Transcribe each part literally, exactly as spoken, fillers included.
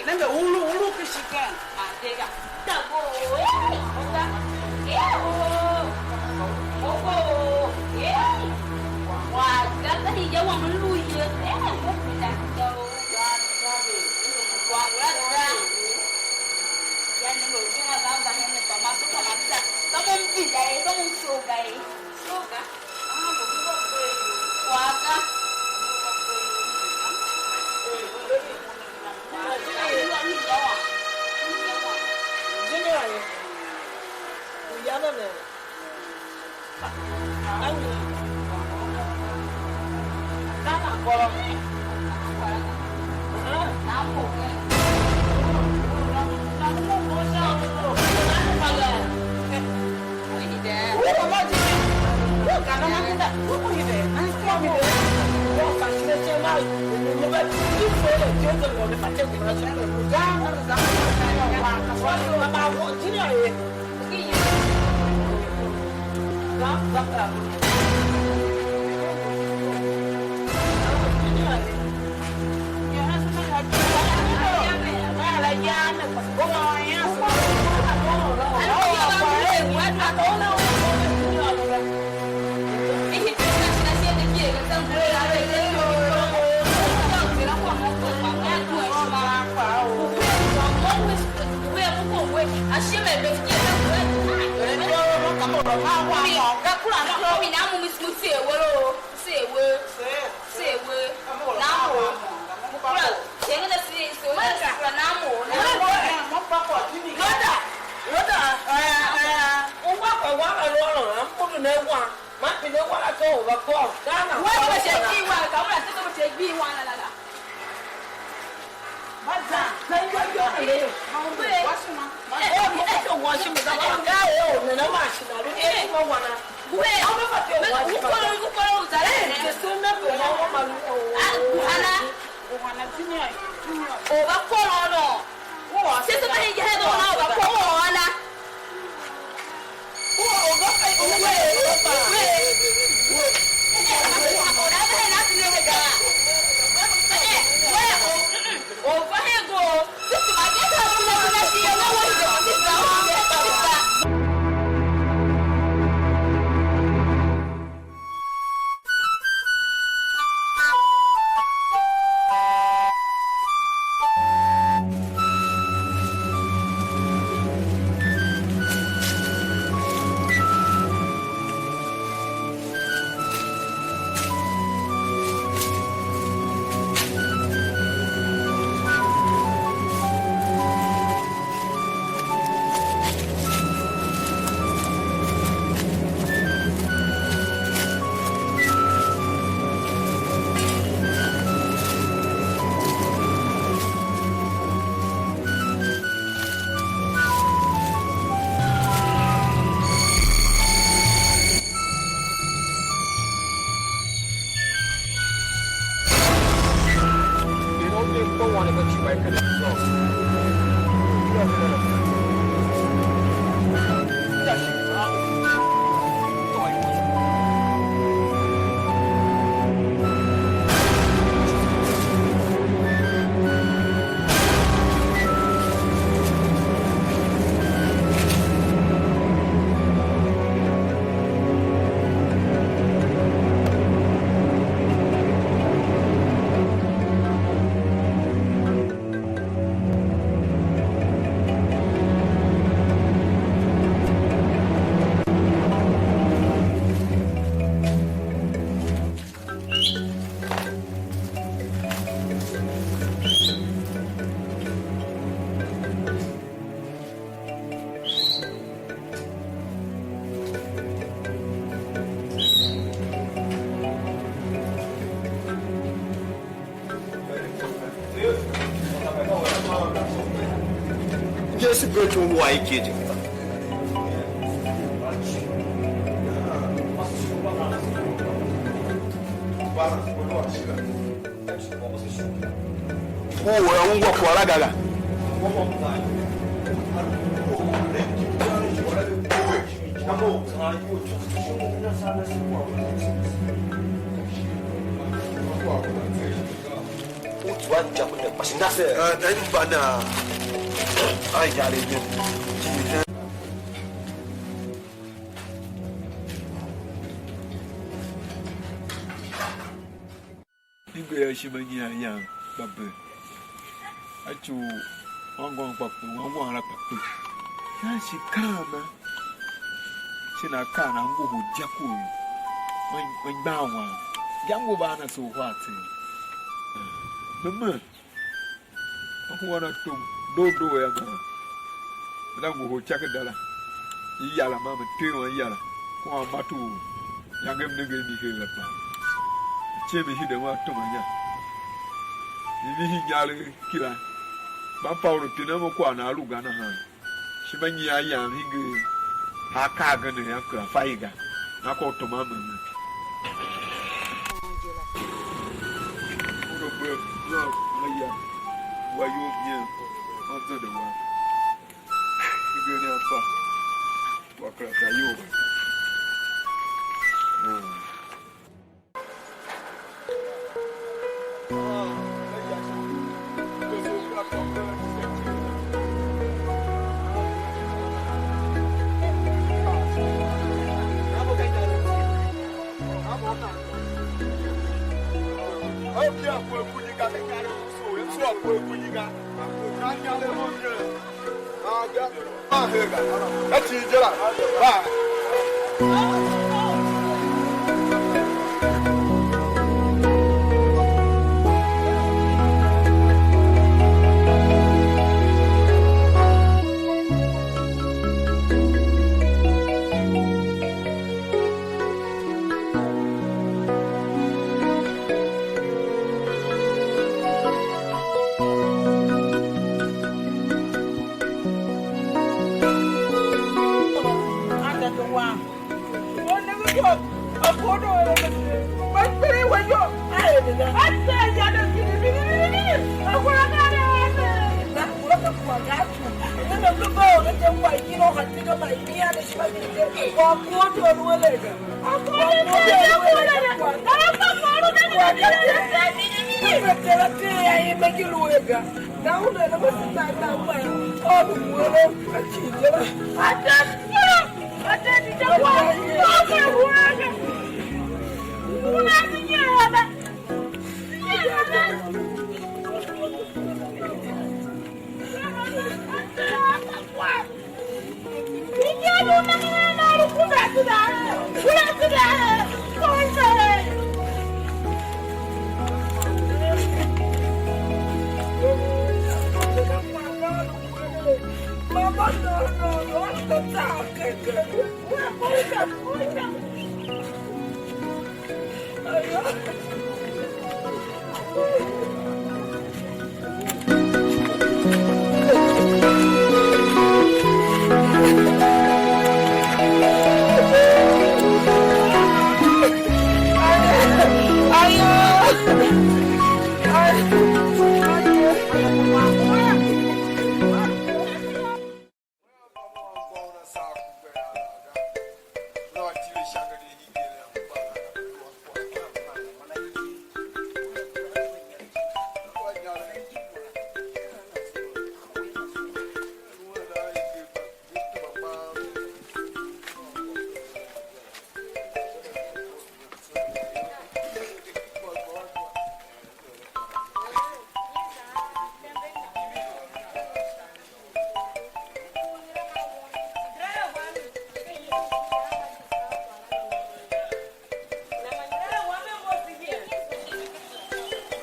Nenge ulu, ulu kishiken. Mandega. Tago, eh, oga. Eh, oh. Ogo, eh. Wa ga ka hi ya wa mun lu ye. Eh, mo ku da. Wa ga da. Ya ne lo ke na ga ga ne ne pa ma so pa ma ta. Ka mo mbi da e, ka mo so ga e. So ga. Ah, mo ku ba ko e. Wa ga. Junior ye. Uya na ne. Anyi. Kana koro. Sewe, sewe, na mo. Kura, yenge na si, so na si, kura na mo, na mo. Rhoda, Rhoda, ungwa kwa wa la lo lo, am kudu ne wa. Ma pine wa la to wa ko. Dana. Wa ba che ki wa, ka wa to to che bi wa la la la. Ba zan, zan yo yo le. Washima. Eh, eh, eh, washima. Ga yo, ne na ma shi na lu. Eh, ma wana. Gue. Ukolo, ukolo, uzale. Jesu na ko na wa malu. Ah, guhana. Guhana junior. Junior. Oba kolo no. Sisi ma hinja he do na oba kolo ana. Yesu Kristo ngu a ikyegh je. U ungwa kwagh la ga ga. Wa nja ku ne kpasi na se. Ah, na ni mba na. Ai, ya le yen. I gbe a ishima nyian yan kpa be. A ci u anngôm kpa kpe, wan wan la kpa kpe. Sha shi kaan na, shin akaa na ngohol dyako u, man, man gban wam. Yangu va na so uhar tsen. Me me, a hua na tom doo doo ya maa. Na ngohol ityakeda la, i yala, man me tee wan yala, kua ma tu u yange m nenge a mi her la kpaa. Icem i hide wan tom anya. I vihi inyaregh kila. Kpa Paulu pine mo kwagh na a lu ga nahan. Ishima nyian yam hingir akaa agen ne yam kera fa i ga, na ka u tom a memen. U lu gbe yô, a ya, wa iyol myem, a zende wam. Hingir ne a fa, wa kera za iyol. Mm.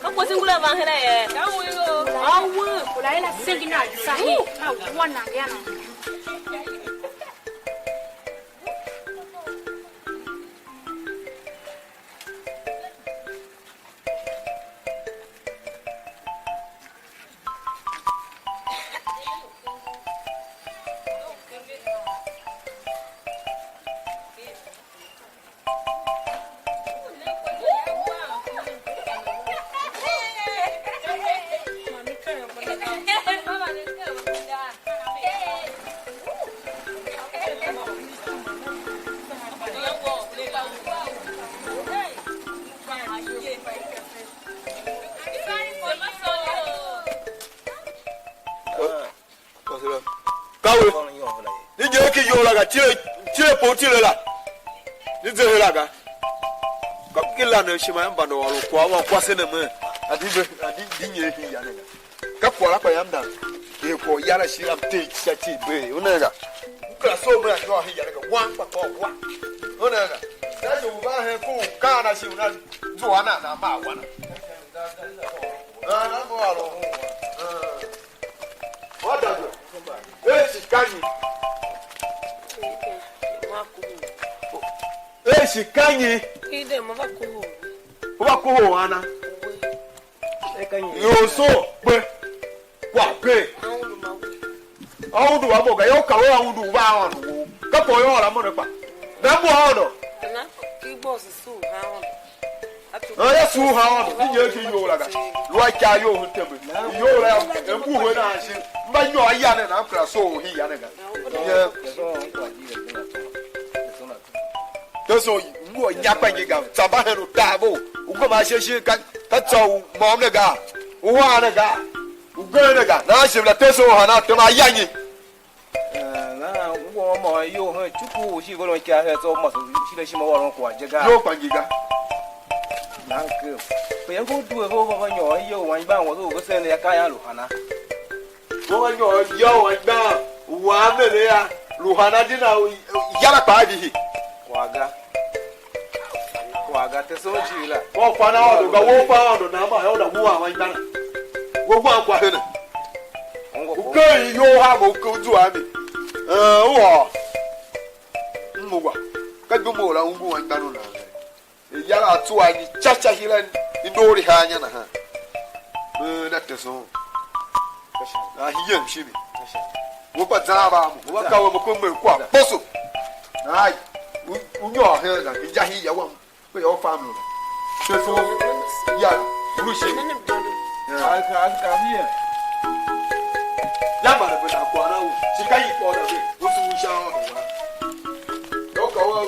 Ka kwase ngula van hena ye? Ka un yo. Awu, kula ila sengi na sahi. Awu, wana yana. Awe. Ni je ki iyol la ga, tile, tile po u tile la. Ni ze hela ga. Ka ki la ne shima mbande ôron kwagh wan kwase ne me. Adi be, adi di nye hi ya ne ga. Ka kwagh la kpa yam dan. Ke kwagh ya la shi am te sha ti be. U ne ga. U kera so me a nyôr hi ya ne ga. Wan kpa kwagh wa. U ne ga. Sa je u va hen ku u kaan a shi u na zua na na ma wa na. Ah, na mo alo. Ah. Wa da do. Eh, shi ka nyi? Eh, shi ka nyi? Ide mo va kuhu. U va kuhu ana? Yo so, kpe. Kwa pe. Aundu wa mo ga, yo ka we aundu va aundu wo. Ka po yo la mo ne kpa. Na mo aundu. Ana ki boss su ha aundu. Ah, ya su ha ôndo, i nyer ki iyol la ga. Lu a ikav you hen tembe. Iyol la ya, em buhe nan shi. Mba nyôr ya ne nan kera so u hi ya ne ga. Ye. Te so u ngu a nya kpa ngi ga. Tsa mba hen u tar bo. U gema ashe shi ka, ka tsô u môm ne ga. U wan ne ga. U gen ne ga. Nan shi la te so u hana tema ya nyi. Eh, nahan u ngu a mô iyol hen cuku u shi veron ikav her, tsô u mase u shi la ishima u ôron kwagh je ga. Iyol kpa ngi ga. Nahan ke. Pe yange u due ve u va va nyôr iyol u anmgbian wase u vesen ne, akaa yan lu hana? Ve va nyôr iyol u anmgbian wam ne ne ya, lu hana di na u yara kpaa vihi. Kwagh ga. Kwagh ga, tese un ijir la. Mo fa na Aôndo ga, wo fa Aôndo nan ma Aôndo ngu wan anmgbian. Wo wan kwa hene. Ongo U ko. Ken iyol ha mo u ke u zua a mi. Eh, u ôô. M ungwa. Ka dum u la ungu anmgbian u nan. E ya la a tsuwa ni cha cha hira i ndori ha nya nahan. Me na tese un. A hi yem shimi. Wo kpa zan ba mo. Wo ka wo mo ko me kwa kposo. Ai. U, u nyôr hen ga, inja hi ya wam. Pe ya u fa mlu. Tese un. Ya, u lu shi. Ya. Ai ka, ai ka hi ya. Ya ba de be na kwa na u. Shi ka yi kwa da be. U su u sha wa. Yo ka wa u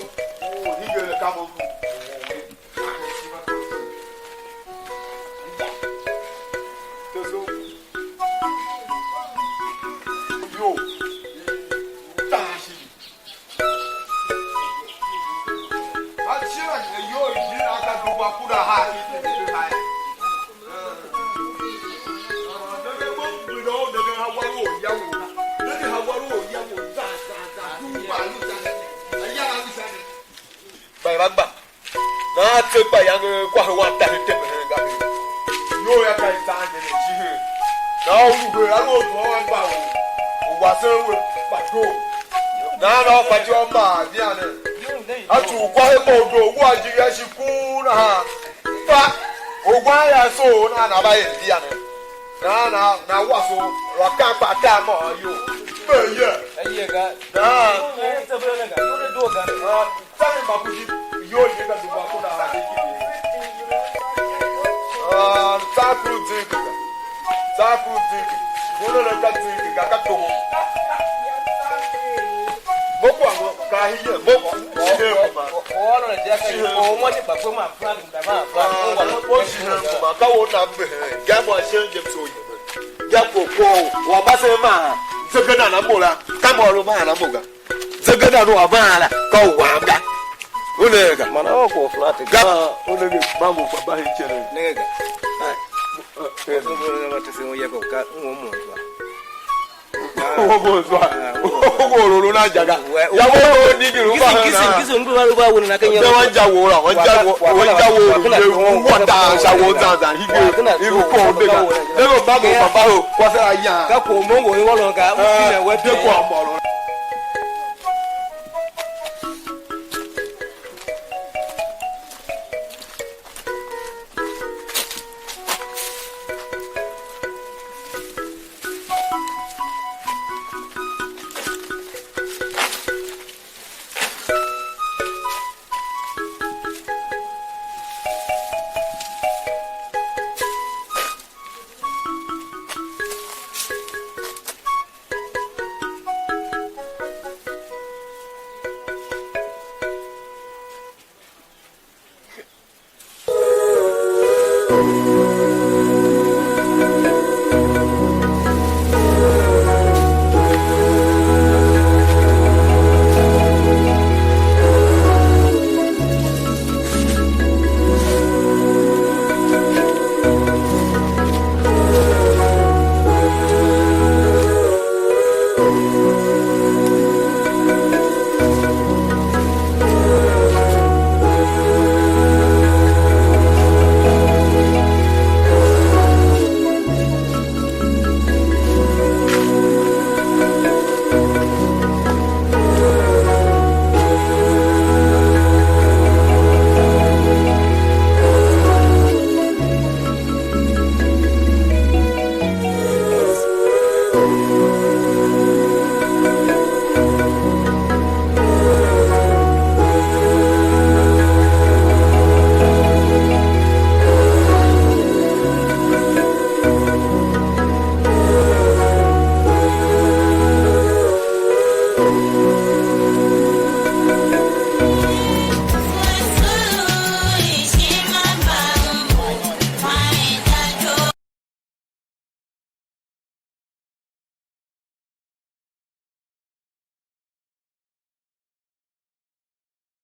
hige le ka mo. Yo. Tashi. Achira nge yo ijir a ka dugwa kuda ha ki tende ha ya. Nenge mo mgbido, nenge ha waru o ya wo na. Nenge ha waru o ya wo za, za, za, dugwa lu za. Aya na lu za ne. Ba i va gba. Nahan tse gba yange kwahe wan tahe tembe hen ga he. Iyol ya ka i zan je ne jihe. Nahan u lu he, a lu orzu wan gba u, u wasen we kpa doo. Nahan a fatyô u maa vian ne. A tsughul kwahe mo u doo, ngu a jighjigh shi kuugh nahan. Fa, u wan ya soo nahan a va er vian ne. Nahan na, na wase u, lu a kan kpa atar môm ayol. Gbe ye. Aye ga. Nahan. Yu ne tsebre ne ga. Yu ne doo ga. Ah, tsa ne mba ku shi, iyol ye ga dugwa ku na ha de ki de. Ah, tsa kuru zingi ga. Tsa kuru zingi. Mo ne ne ka zingi ga ka toho. Mo kwa mo ka hi ye. Mo shi he mo ma. Mo shi he mo ma. Ka wo na mbe he. Ga mo a shen je so ye. Ga ko ko. Wa ba se ma. Zege na na mo la. Ka mo lo ma na mo ga. Zege na no a ma la. Ka u wam ga. U ne ga. Mana o ko flat ga. Ga u ne ga. Ma mo pa ba hin chere. Ne ga. Eh, eh. Ko ne ma te se o ye ko ka. Mo mo. Wo bo zwa. Wo bo lo lo na jaga. Ya wo lo ni gi lu ba na. Kisi, kisi, kisi, ngulu ba, ba wo na kenya. Wa ja wo la, wa ja wo, wa ja wo, wa ta sha wo zan zan, hige, i lu ko de ga. De lo ba mo ba ba ho, kwa sa ya. Ka ko mo ngo i wo lo ga, u ti me we de ko mo lo.